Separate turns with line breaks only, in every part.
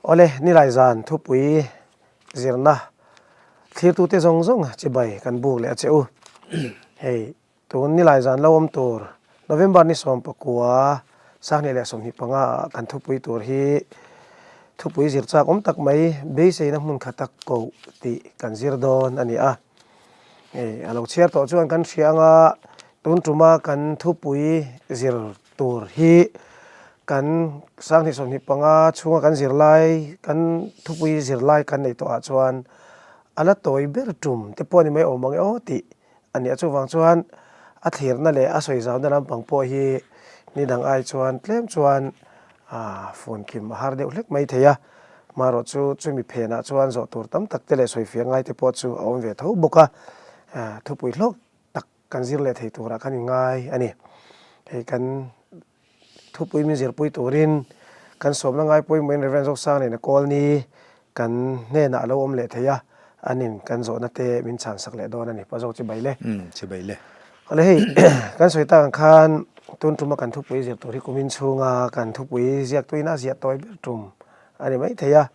Awle, Nilai zan thupui zirna thlirtute zawng zawng chibai kan buk leh a che u. Hei, tun Nilai zan lo awm tur November ni 19 2025 ah kan thupui tur hi thupui zir chak awm tak mai beiseina hmun khat a koh tih kan zir dawn a ni a. Hei, a lo chhiar tawh chuan kan hria anga tun tuma kan thupui zir tur hi kan 2025 chhunga kan zirlai kan thupui zirlai kan neih tawhah chuan a la tawi ber tum te pawh a ni mai awm ang e aw tih a ni a. Chuvang chuan a thlirna leh a sawi zauna lampang pawh hi ni dang ai chuan tlem chuan funkim a har deuh hlek mai thei a. Marawh chu chumi phenah chuan zawh tur tam tak te leh sawifiah ngai te pawh chu a awm ve tho bawk a, thupui hlawk tak kan zir leh thei turah kan inngai a ni. Hei kan thupui min zirpui turin kan sawmna ngai pawimawhin Rev. Zoksang nen a kawl ni kan hnenah a lo awm leh thei a, anin kan zawhna te min chhansak leh dawn a ni. Pazawk chibai le.
Umm chibai le.
Awle hei kan sawi tak ang khan tun tuma kan thupui zir tur hi kumin chhunga kan thupui ziaktuin a ziah tawi ber tum a ni maithei a.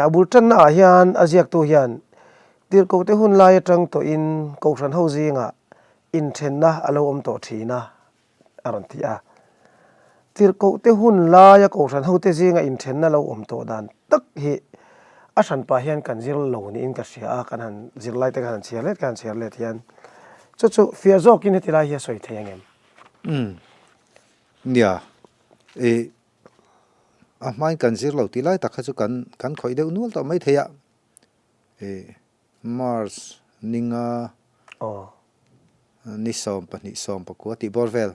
A bul tanna ah hian a ziaktu hian Tirhkohte hun lai atang tawhin Kohhran ho zingah inthenna a lo awm tawh thin a, a rawn ti a. Tirhkohte hun laia Kohhran hote zinga inthenna lo awm tawh dan tak hi a hranpah hian kan zir lo niin ka hria a, kan han zirlai te kan han chhiar let kan han chhiar let hian chu chu fiah zawkin heti lai hi a sawi thei ang em?
Umm, nia, i a hmain kan zir lo tih lai tak kha chu kan kan khawih deuh nual tawh maithei a. Ih March ninga ni 12 19 tih bawr vel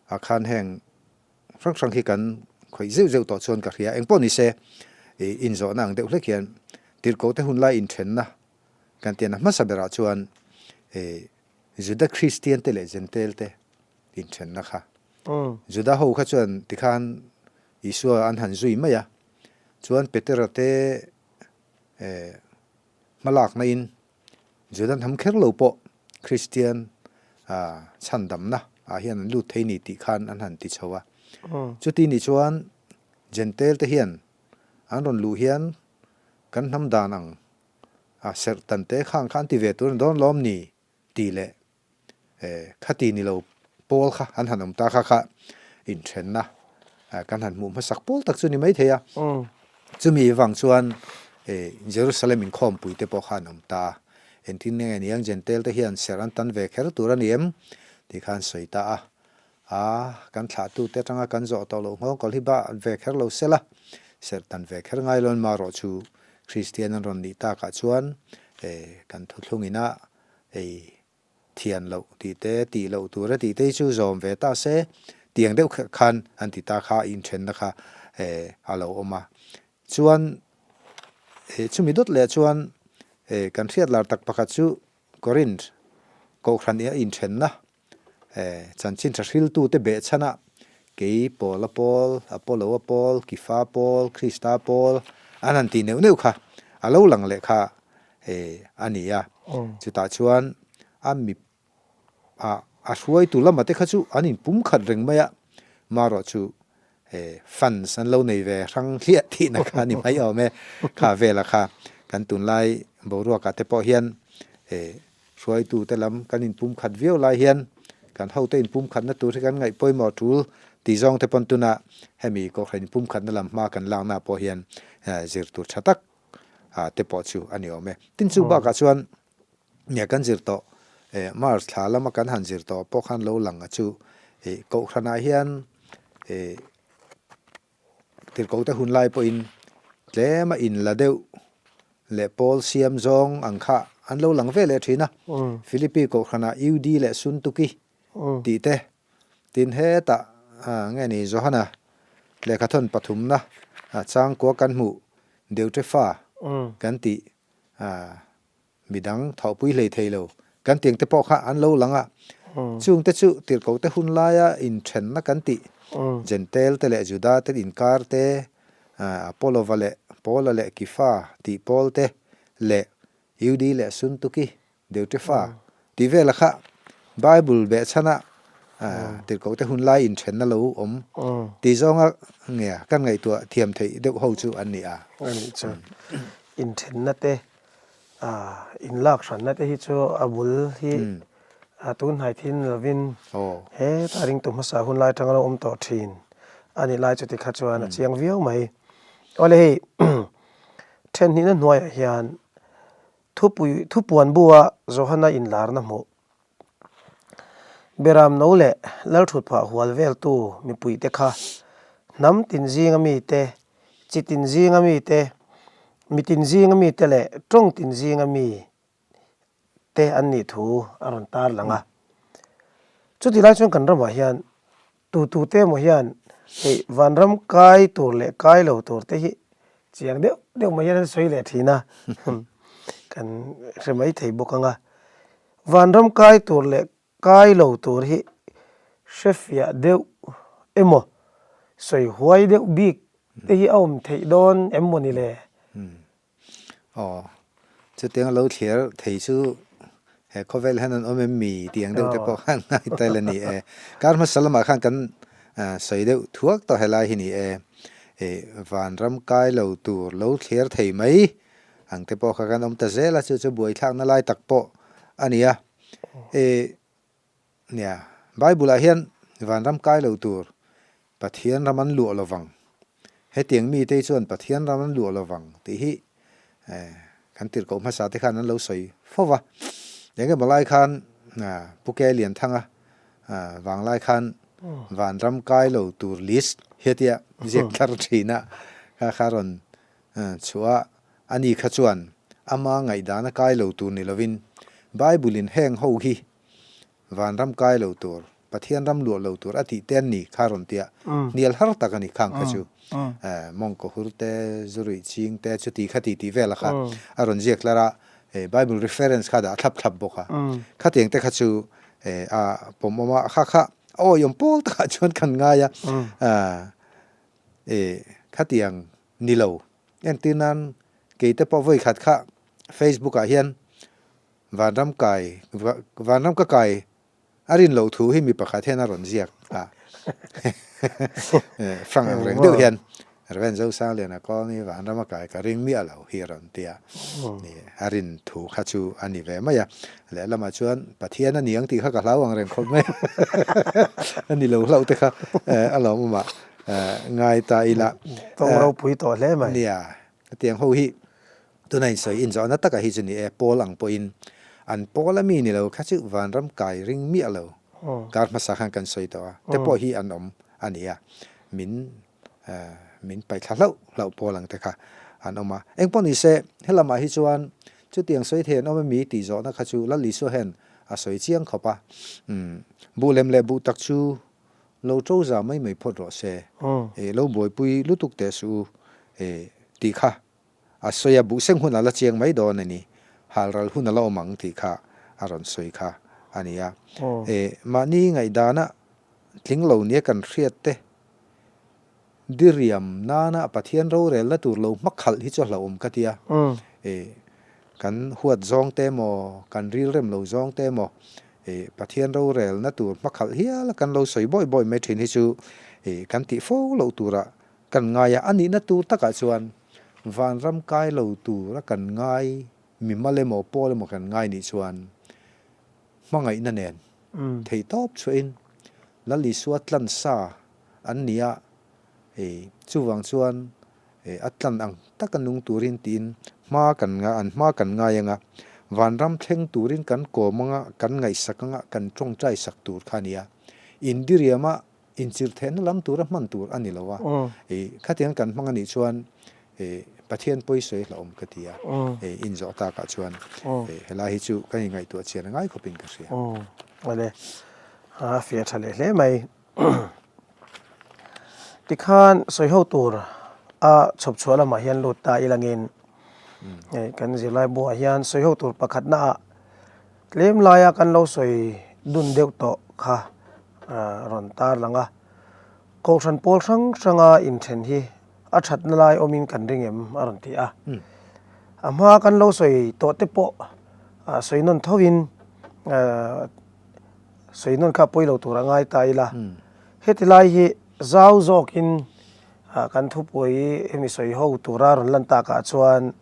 ah khan heng hrang hrang hi kan khawih zeuh zeuh tawh chuan ka hria. Engpawh ni se ih inzawhna ang deuh hlek hian tirhkoh te hun lai inthenna kan tian a hmasa berah chuan ih Juda Kristian te leh Jentail te inthenna kha. Juda ho kha chuan tikhan Isua an han zui mai a, chuan Petera te hmalakna in Juda hnam kher lo pawh Kristian chhandamna ah hian an lut thei ni tih khan an han ti chho a. Chuti nih chuan Jentail te hian an rawn luh hian kan hnam dan ang serh tan te khang kha an ti ve tur a ni dawn lawm ni tih leh Khati ni lo pawl kha an han awm ta kha kha inthenna kan han hmuh hmasak pawl tak chu ni maithei a. Chumi vang chuan Jerusalem inkhawmpui te pawh kha an awm ta a. Engtin nge niang Jentail te hian serh an tan ve kher tur a ni em tih kha an sawi ta a. A, kan thlahtute atanga kan zawh tawh loh nghawng kawl hi ba ve kher lo sela, serh tan ve kher ngai lo an marawh chu Kristian an rawn nih takah chuan kan thuthlung inah ei thian loh tih te, tih loh tur a tih te hi chu zawm ve ta se, tiang deuh khan an ti ta kha inthenna kha a lo awm a. Chuan chumi dawt leh chuan kan hriat lar tak pakhat chu Korinth Kohhran i a inthenna Chanchin tha hriltute behchhanah kei Paula pawl, Apollo-a pawl, Kifa pawl, Krista pawl an han tih neuh neuh kha a lo lang leh kha a ni a. Chutah chuan a mi a a hruaitu lama te kha chu an inpum khat reng mai a, marawh chu fans an lo nei ve hrang hliah tihna kha a ni mai awm e. Kha vela kha kan tunlai boruakah te pawh hian Hruaitute lam kan inpumkhat viau lai hian kan hote inpumkhatna tur hi kan ngaih pawimawh tul tih zawng te pawn tuna hemi Kohhran inpumkhatna lam hma kan lakna pawh hian zir tur tha tak te pawh chu a ni awm e. Tin chu bakah chuan nge kan zir tawh March thla lama kan han zir tawh pawh khan lo lang a chu Kohhranah hian Tirhkohte hun lai pawhin tlema inla deuh leh pawl siam zawng ang kha an lo lang ve leh thin a. Philippi kohhranah Eudi leh Suntuki tih te, tin hetah nge ni Johana lehkhathawn pathumna changkua kan hmuh Deutrefa kan tih Midang thawhpui hlei thei lo kan tiang te pawh kha an lo lang a, chung te chu tirhkoh te hun laia inthenna kan tih, Jentail te leh Juda te inkar te, Apollova leh Paula leh Kifa tih Paul te leh Eudi leh Suntuki, Deutefa tih vela kha Bible behchhana Tirhkoh te hun lai inthenna lo awm tih zawnga nge kan ngaihtuah thiam theih deuh ho chu an ni a.
A nih chu. Inthenna te, inlak hranna te hi chu a bul hi tun hnai thin lovin heta ringtu hmasa hun lai atanga lo awm tawh thin a nih lai chuti kha chuan a chiang viau mai. Awle hei thenhnihna hnuaiah hian thupui thupuan bua Johana inlarna hmuh Beram no leh Lalthutphah hual veltu mipuite kha hnam tin zinga mite, chi tin zinga mite, mi tin zinga mite leh tawng tin zinga mi te an nih thu a rawn tar lang a. Chuti lai chuan kan ramah hian tu tu te emaw hian hei vanram kai tur leh kai lo tur te hi chiang deuh deuh mai hian an sawi leh thin a, kan hre mai thei bawk ang a. Vanram kai tur leh kai lo tur hi hrefiah deuh emaw sawi huai deuh bik te hi a awm theih dawn em maw ni le?
Aw, chutiang a lo thliar thei chu he khawvel hian an awm em mi tih ang deuh te pawh khan ngai tel a ni e. Kar hmasa lamah khan kan sawi deuh thuak tawh helai hi ni e. Ih vanram kai lo tur lo thliar thei mai ang te pawh kha kan awm ta zel a, chu chu buaithlakna lai tak pawh a ni a. Ih Nia, Bible-ah hian vanram kai lo tur Pathian ram an luah lo vang, hetiang mite hi chuan Pathian ram an luah lo vang tih hi kan tirhkoh hmasa te khan an lo sawi fo va. Eng emaw lai khan Pu Ke Lianthanga vanglai khan vanram kai lo tur list hetia ziak thar thin a, kha kha rawn chhuah a, ani kha chuan ama ngaihdana kai lo tur ni lovin Bible-in heng ho hi Vanram kai lo tur, Pathian ram luah lo tur a tih te an ni kha rawn tia hnial har tak a ni khang kha chu. Mawngkaw hur te, zuruih ching te chuti kha ti tih vel a kha a rawn ziak tlar a, Bible reference kha dah thlap thlap bawk a. Khatiang te kha chu a pawmawm a, kha kha a awihawm pawl takah chuan kan ngai a, khatiang ni lo. Entir nan keite pawh vawi khat kha Facebook ah hian Vanram kai, vanram ka kai a rin loh thu hi mi pakhat hian a rawn ziak a. Frank ang reng deuh hian Rev. Zosangliana kawng hi vanram a kai ka ring miah lo hi a rawn ti a. A rin thu kha chu a ni ve mai a. Lehlamah chuan Pathian a ni ang tih kha ka hlau ang reng khawp mai. A ni lo hlauh te kha a lawmawmah ngai ta ila.
Tawng ropui tawh hle mai.
Nia, hetiang ho hi Tuna insawi inzawhna takah hi chu ni e, Paul ang pawhin an Paul a mi ni lo kha chu vanram kai ring miah lo kar hmasa khan kan sawi tawh a, te pawh hi an awm a ni a, min min paihthla hlauh hlauh Paul ang te kha an awm a. Engpawh ni se, helamah hi chuan chutiang sawi thei an awm emi tih zawhna kha chu Lal Isua hian a sawi chiang khawp a, buh lem leh buh tak chu lo to za mai mai phawt rawh se, lo buaipui lutuk teh suh u tih kha A sawi a, buhseng hun a la chiang mai dawn a ni. Halral hun a la awm ang tih kha a rawn sawi kha a ni a. E, mahni ngaihdana tling lo nia kan hriat te diriam nana Pathian rorelna tur lo hmakhalh hi chu a hlauhawm ka ti a. E, kan huat zawng te emaw, kan rilrem lo zawng te emaw, e, Pathian rorelna tur hmakhalh hiala kan lo sawi bawi bawi mai thin hi chu e, kan tih fo loh turah Kan ngai a, a nihna tur takah chuan vanram kai lo tura kan ngai mimal emaw pawl emaw kan ngai nih chuan hmangaihna nen theihtawp chhuahin Lal Isua tlan sa an ni a, ei chuvang chuan a tlan ang taka nung turin tiin hma kan ngai an hma kan ngai anga vanram thleng turin kan kawm anga kan ngaihsak anga kan tawngtai sak tur kha a ni a, Indiriama Inchirh theihna lam tura hman tur a ni lo a, i khatiang kan hmang a nih chuan i Pathian pawi sawi hlauhawm ka ti a, i inzawh takah chuan i helai hi chu kan inngaihtuah chian a ngai khawpin ka hria.
Awle, a fiah tha leh hle mai. Tikhan sawi ho tur a chhawp chhuah lamah hian lut ta ilangin kan zirlai buah hian sawi ho tur pakhatna ah Tlem laia kan lo sawi dun deuh tawh kha rawn tar lang a, Kohhran pawl hrang hranga inthen hi a thatna lai awmin kan ring em a rawn ti a. A hma kan lo sawi tawh te pawh sawi nawn thovin. Sawi nawn kha pawi lo tur a ngai ta ila. Heti lai hi zau zawkin kan thupui hemi sawi ho tura rawn lan takah chuan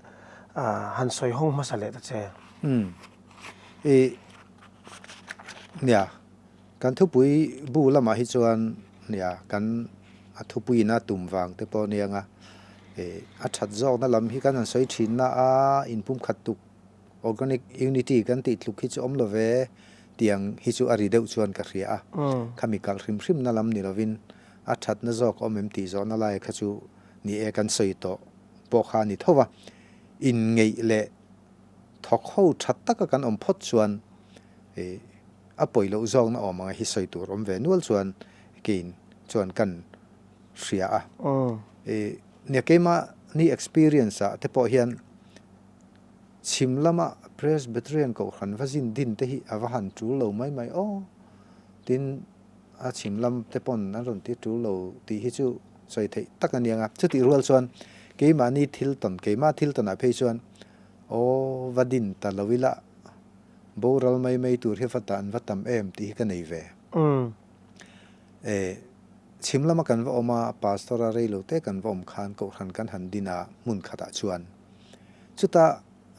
han sawi hawng hmasa leh ta che.
Umm. I nia, kan thupui bu lamah hi chuan nia kan a thupuiin a tum vang te pawh nia nga i a that zawkna lam hi kan han sawi thin na a inpumkhat tuk Organic unity kan tih tluk hi chu awm lo ve tiang hi chu a ri deuh chuan ka hria a, khami kalh hrim hrim na lam ni lovin a thatna zawk awm em tih zawhna lai kha chu ni e kan sawi tawh pawh kha a ni tho va, inngeih leh thawk ho tha taka kan awm phawt chuan ih a pawi loh zawkna awm anga hi sawi tur awm ve nual chuan keiin chuan kan hria a, ih nia keimahni experience ah te pawh hian. Chhim lama Presbyterian Kohhran va zin din te hi a va han tul lo mai mai aw. Tin, a chhim lam te pawn an rawn ti tul lo tih hi chu sawi theih tak a niang a. Chutih rual chuan keimahni thil tawn, keimah thil tawnah phei chuan aw va din ta lo ila boral mai mai tur hi va ta an va tam em tih hi ka nei ve. E, chhim lama kan va awm a, Pastor a rei lo te kan va awm khan Kohhran kan han din a hmun khatah chuan. Chuta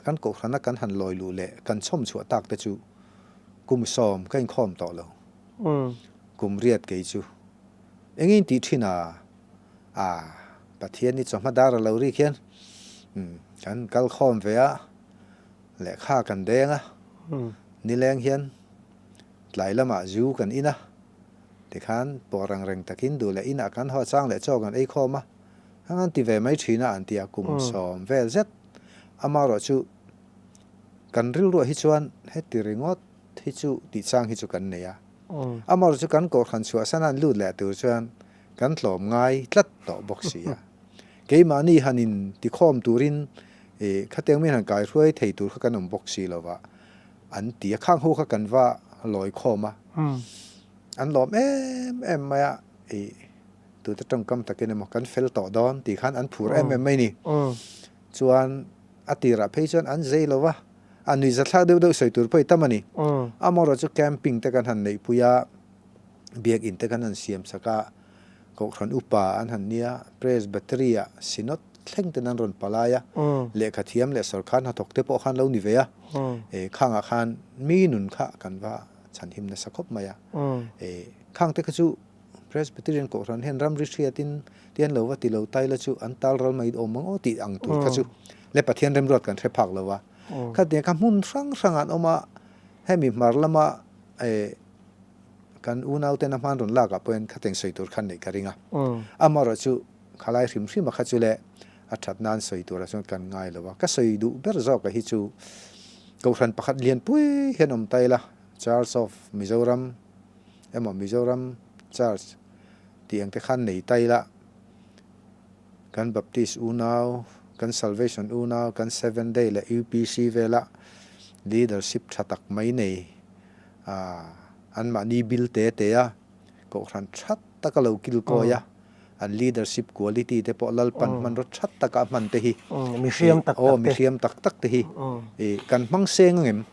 kan kohhrana kan han lawi luh leh kan chhawm chhuah tak te chu kum sawm ka inkhawm tawh lo. Kum riat kei chu eng in tih thin a? A, Pathian hi chawhma dar a lo rik hian kan kal khawm ve a, lehkha kan deng a, nileng hian tlai lamah zu kan in a, tikhan pawh rang reng takin duh leh inah kan haw chang leh chaw kan ei khawm a, Hang an ti ve mai thin a an ti a, kum sawm vel zet. Amaherawh chu kan rilruah hi chuan heti ringawt hi chu tih chang hi chu kan nei a. Amaherawh chu kan kohhran chhuahsan a an lut leh tur chuan kan tlawm ngai tlat tawh bawk si a. Keimahni han in tikhawm turin ih khatiang min han kaihruai thei tur kha kan awm bawk si lo va an ti a. Khang ho kha kan va lawi khawm a, an lawm em em mai a ih. Tute tawngkam takin emaw kan fel tawh dawn tih khan an phur em em mai ni. Chuan a tirah phei chuan an zei lo va, a nuihza thlak deuh deuh sawi tur pawh i tam a ni. Amaherawh chu camping te kan han neihpui a, biakinn te kan han siam sak a, Kohhran upa an han nia, Presbytery ah Synod thleng ten an rawn palai a, lehkha thiam leh sawrkar hnathawk te pawh khan lo ni ve a, khangah khan mi nun kha kan va chhanhim nasa khawp mai a. Khang te kha chu Presbyterian Kohhran hian ramri hriatin tian lo va ti lo tai la chu an tal ral mai awm ang aw tih ang tur kha chu le Pathian remruat kan hre phak lo a. Khatiang kha hmun hrang hrangah an awm a, hemi hmar lama eh kan unauten a hman rawn lakah pawhin khatiang sawi tur khan neih ka ring a. Amaherawh chu khalai hrim hrim a kha chu le a that nan sawi turah chuan kan ngai lo a. Ka sawi duh ber zawk a hi chu Kohhran pakhat lianpui hian awm ta ila Church of Mizoram emaw Mizoram Church tih ang te khan nei ta ila, kan Baptist unau, kan Salvation unau, kan Seventh Day leh UPC vela leadership tha tak mai nei anmahni bil te te a, kohhran tha taka lo kilkawi a, an leadership quality te pawh Lalpan hmanraw tha taka a hman te hi, aw mihriam tak tak te hi kan hmang seng angem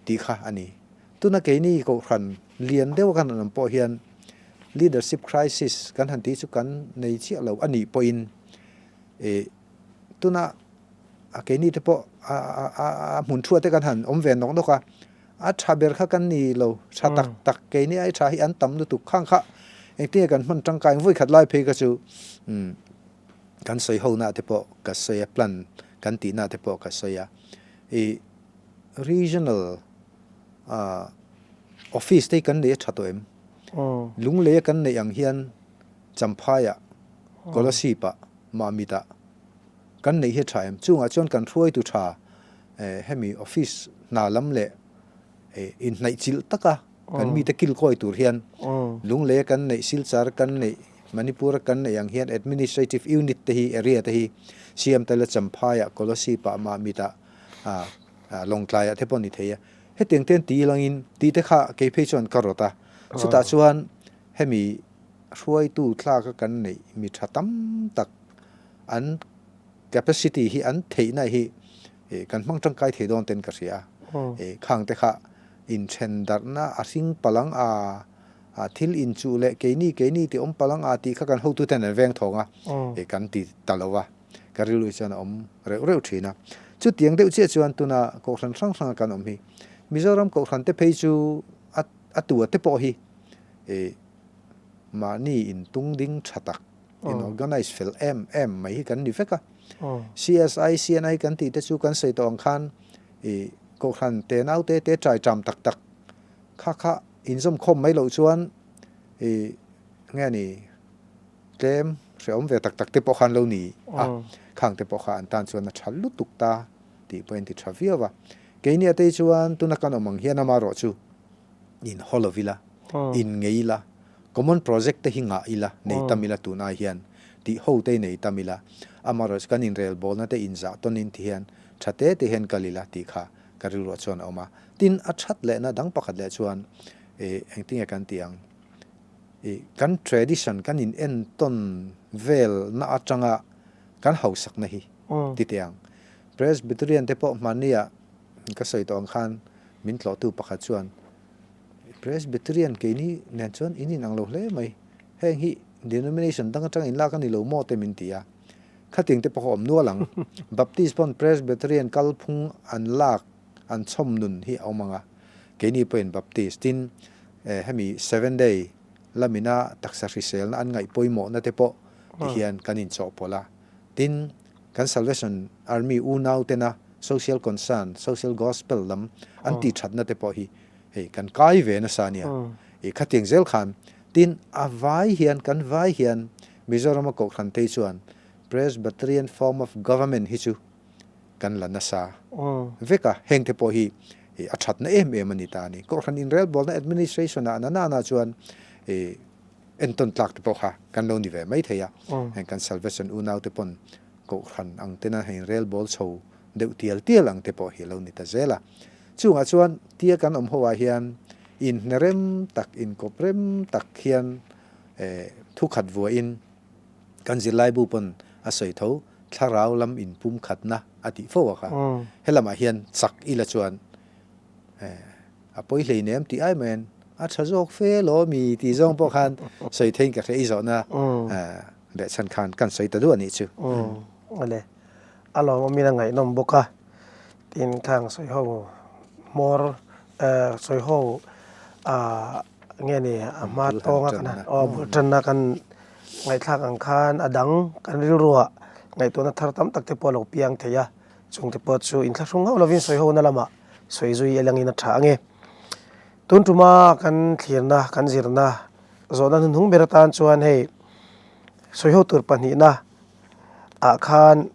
tih kha a ni. Tuna keini Kohhran lian deuh a kan han awm pawh hian leadership crisis kan han tih chu kan nei chiah lo a nih pawhin ih tuna a keini te pawh a a a hmun thua te kan han awm ve nawk nawk a, a tha ber kha kan ni lo, tha tak tak keini ai tha hi an tam lutuk khang kha engtin nge kan hman tangkai ang vawikhat lai phei kha chu umm kan sawi ho na te pawh ka sawi a plan kan tih na te pawh ka sawi a ih regional Ahh office te hi kan nei a tha tawh em? Lunglei a kan neih ang hian Champhai ah, Kolasib ah, Mahmit ah kan neih hi a tha em? Chungah chuan kan hruaitu tha eh hemi office hna lam leh eh inhnaih chilh taka kan mite kilkawi tur hian Lunglei a kan neih, Silchar a kan neih, Manipur a kan neih ang hian administrative unit te hi area te hi siam tel a Champhai ah, Kolasib ah, Mahmit ah ah Lawngtlaiah te pawh ni thei a, hetiang te an ti langin tih te kha kei phei chuan ka rawt a, chutah chuan hemi hruaitu tlaka kan neih mi tha tam tak an capacity hi an theihna hi kan hmang tangkai thei dawn ten ka hria a, khang te kha Inthen darhna a hring palang a, a thil inchuh leh keini keini tih awm palang a tih kha kan hotuten an veng thawng a, eh kan ti ta lo a, ka rilru chuan a awm reuh reuh thin a. Chutiang deuh chiah chuan tuna kohhran hrang hranga kan awm hi, Mizoram kohhran te phei chu a a tua te pawh hi eh mahni intung ding tha tak, in organize fel em em mai hi kan ni vek a. CSI, CNI kan tih te chu kan sawi tawh ang khan I Kohhran te naute te trai ṭam tak tak kha kha inzawm khawm mai loh chuan i nge ni tlem hrehawm ve tak tak te pawh khan lo ni a, khang te pawh kha an tan chuan a ṭha lutuk ta tih pawh a inti ṭha viau a. Keini atei chuan tuna kan awm ang hian amarawh chu in haw lo ila, in ngei ila, common project te hi ngah ila, nei tam ila tun ai hian tih ho te nei tam ila, amarawh chu kan inrelbawlna te inzah tawnin ti hian tha te te hian kal ila tih kha ka rilruah chuan a awm a. Tin, a that lehna dang pakhat leh chuan ih engtinge kan tih ang? Ih kan tradition kan in entawn velna atanga kan hausakna hi ti teh ang. Presbyterian te pawh hmania ka sawi tawh ang khan min tlawhtu pakhat chuan Presbyterian keini nen chuan in inang lo hle mai, heng hi denomination dang atanga inlak a ni lo maw te min ti a. Khating te pawh a awm nual ang. Baptist pawn Presbyterian kalphung an lak, an chhawm nun hi a awm ang a. Keini pawhin Baptist tin hemi Seven Day lamina taksa hriselna an ngaih pawimawhna te pawh ti hian kan inchawhpawlh a. Tin, kan Salvation Army unau tena social concern, social gospel lam an tih thatna te pawh hi hei kan kai ve nasa a nia. I khatiang zel khan tin a vai hian kan vai hian Mizorama Kohhran te chuan Presbyterian form of government hi chu kan la nasa vek a, heng te pawh hi a thatna em em a ni ta a ni. Kohhran inrelbawlna administration ah nanana chuan entawn tlak te pawh kha kan lo ni ve mai thei a, heng kan Salvation unau te pawn Kohhran ang tena heng relbawl chho deuh tial tial ang te pawh hi a lo ni ta zel a. Chungah chuan tia kan awm ho ah hian inhne rem tak, inkawp rem tak hian thukhat vuahin kan zirlaibu pawn a sawi tho, thlarau lam inpumkhatna a tih fo a kha. Helamah hian chak ila chuan a pawi hleinem tih ai maiin a tha zawk fe law mi tih zawng pawh khan sawi theiin ka hria i zawhna behchhan khan kan sawi ta duh a nih chu.
Awle, a lawmawmin a ngaihnawm bawk a, tin khang sawi ho hmawr sawi ho nge ni a hma tawnga kan han aw bul tanna kan ngaihthlak ang khan a dang kan rilruah ngaihtuahna thar tam tak te pawh a lo piang thei a, chungte pawh chu inthlahrung hauh lovin sawi ho na lamah sawi zui elangin a tha ange. Tun tuma kan thlirna, kan zirna zawhna hnuhnung ber atan chuan hei sawi ho tur pahnihna ah khan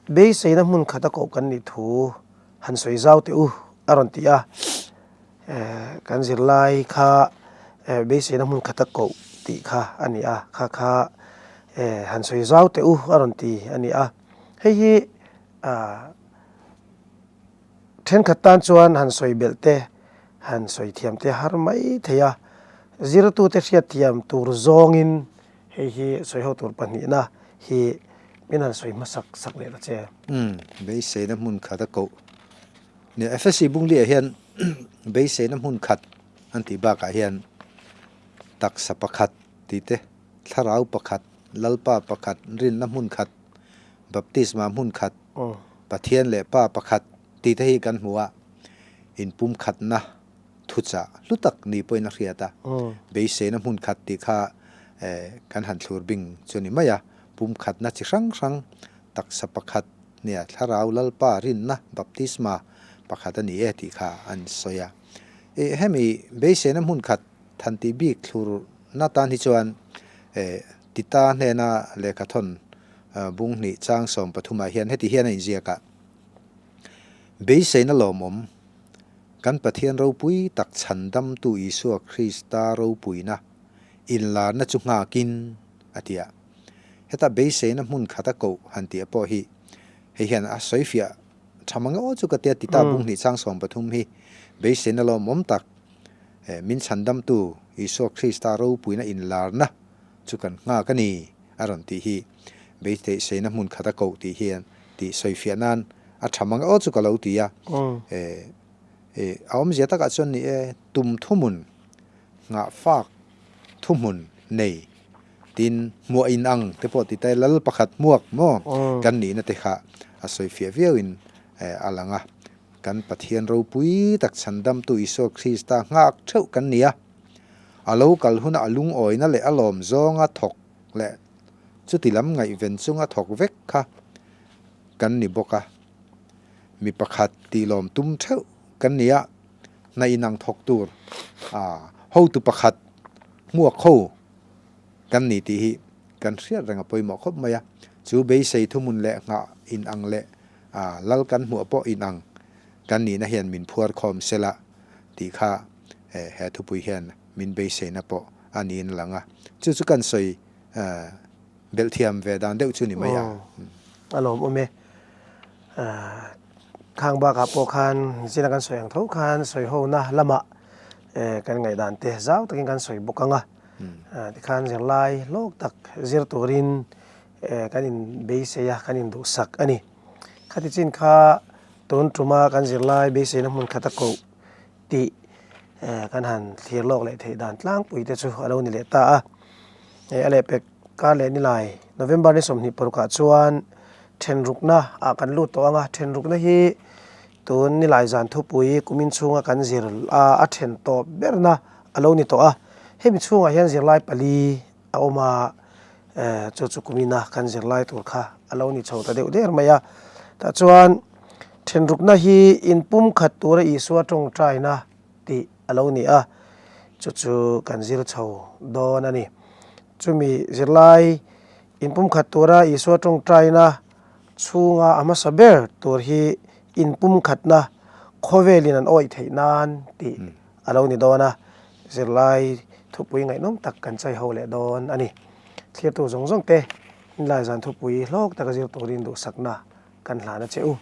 beiseina hmun khat a koh kan nih thu han sawi zau teh u a rawn ti a. Kan zirlai kha beiseina hmun khat a koh tih kha a ni a, kha kha han sawi zau teh u a rawn ti a ni a. Hei hi ah. Thenkhat tan chuan han sawi belh te, han sawi thiam te har mai thei a, zirtute hriatthiam tur zawngin hei hi sawi ho tur pahnihna hi min han sawi hmasak sak leh la che.
Umm, beiseina hmun khat a koh. Nia, FSC Bungliah hian beiseina hmun khat an tih bakah hian taksa pakhat tih te, thlarau pakhat, Lalpa pakhat, rinna hmun khat, Baptisma hmun khat, Pathian leh Pa pakhat tih te hi kan hmu a, inpumkhatna thuchah hlu tak ni pawhin a hriat a, beiseina hmun khat tih kha kan han thlur bing chu a ni mai a, pumkhatna chi hrang hrang taksa pakhat nia Thlarau Lalpa rinna baptisma pakhat a ni e tih kha an sawi a. Hemi beiseina hmun khat than tih bik thlurna tan hi chuan Tita hnena lehkhathawn Bung hnih chang 13 ah hian heti hian a inziak a, Beiseina lawmawm, kan Pathian ropui tak chhandamtu Isua Krista ropuina inlarna chu nghakin, a ti a. Heta beiseina hmun khat a koh han tih pawh hi hei hian a sawifiah tha mang aw chu ka tia ti ta bung hnih chang 13 hi beiseina lawmawm tak min chhandamtu Isua Krista ropuina inlarna chu kan nghak a ni, a rawn tih hi. Beiseina hmun khat a koh tih hian tih sawifiah nan a tha mang aw chu ka lo ti a. A awmzia takah chuan ni e, tum thuhmun, nghahfak thuhmun nei, tin hmuah in ang te pawh ti ta lal pakhat hmuak maw kan nihna te kha a sawi fiah viauin a lang a. Kan Pathian ropui tak chhandamtu Isua Krista nghak theuh kan ni a, a lo kal huna a lungawina leh a lawm zawnga thawk leh chuti lam ngaihven chunga thawk vek kha kan ni bawk a. Mi pakhat tih lawm tum theuh kan ni a, hna inang thawk tur a hotu pakhat hmuak ho kan ni tih hi kan hriat reng a pawimawh khawp mai a. Chu beisei thuhmun leh nghah inang leh a lal kan hmuh pawh inang kan nihna hian min phuar khawm sela tih kha he thupui hian min beiseina pawh a niin a lang a. Chu chu kan sawi belh thiam ve dan deuh chu ni mai a.
A lawmawm e. Khang bakah pawh khan zina kan sawi ang tho khan sawi hona lamah kan ngaihdan te zau takin kan sawi bawk ang a. Tikhan zirlai hlawk tak zir turin kan inbeisei a, kan induhsak a ni. Khati chin kha tun tuma kan zirlai beiseina hmun khat a koh tih kan han thlir lawk leh theih dan tlangpui te chu a lo ni leh ta a. A lehpek kar leh nilai November ni 26 ah chuan thenrukna ah kan lut tawh ang a, thenrukna hi tun nilai zan thupui kumin chhunga kan zir a a then tawp berna a lo ni tawh a. Hemi chhungah hian zirlai pali a awm a, chu chu kumina kan zirlai tur kha a lo ni chho ta deuh der mai a. Tah chuan thenrukna hi inpumkhat tura Isua tawngtaina tih a lo ni a, chu chu kan zir chho dawn a ni. Chumi zirlai inpumkhat tura Isua tawngtaina chhunga a hmasa ber tur hi inpumkhatna khawvelin an awih theih nan tih a lo ni dawn a, zirlai thupui ngaihnawm tak kan chai ho leh dawn a ni. Thlirtu zawng zawng te inlaizan thupui hlawk taka zir turin duhsakna kan hlan a che u.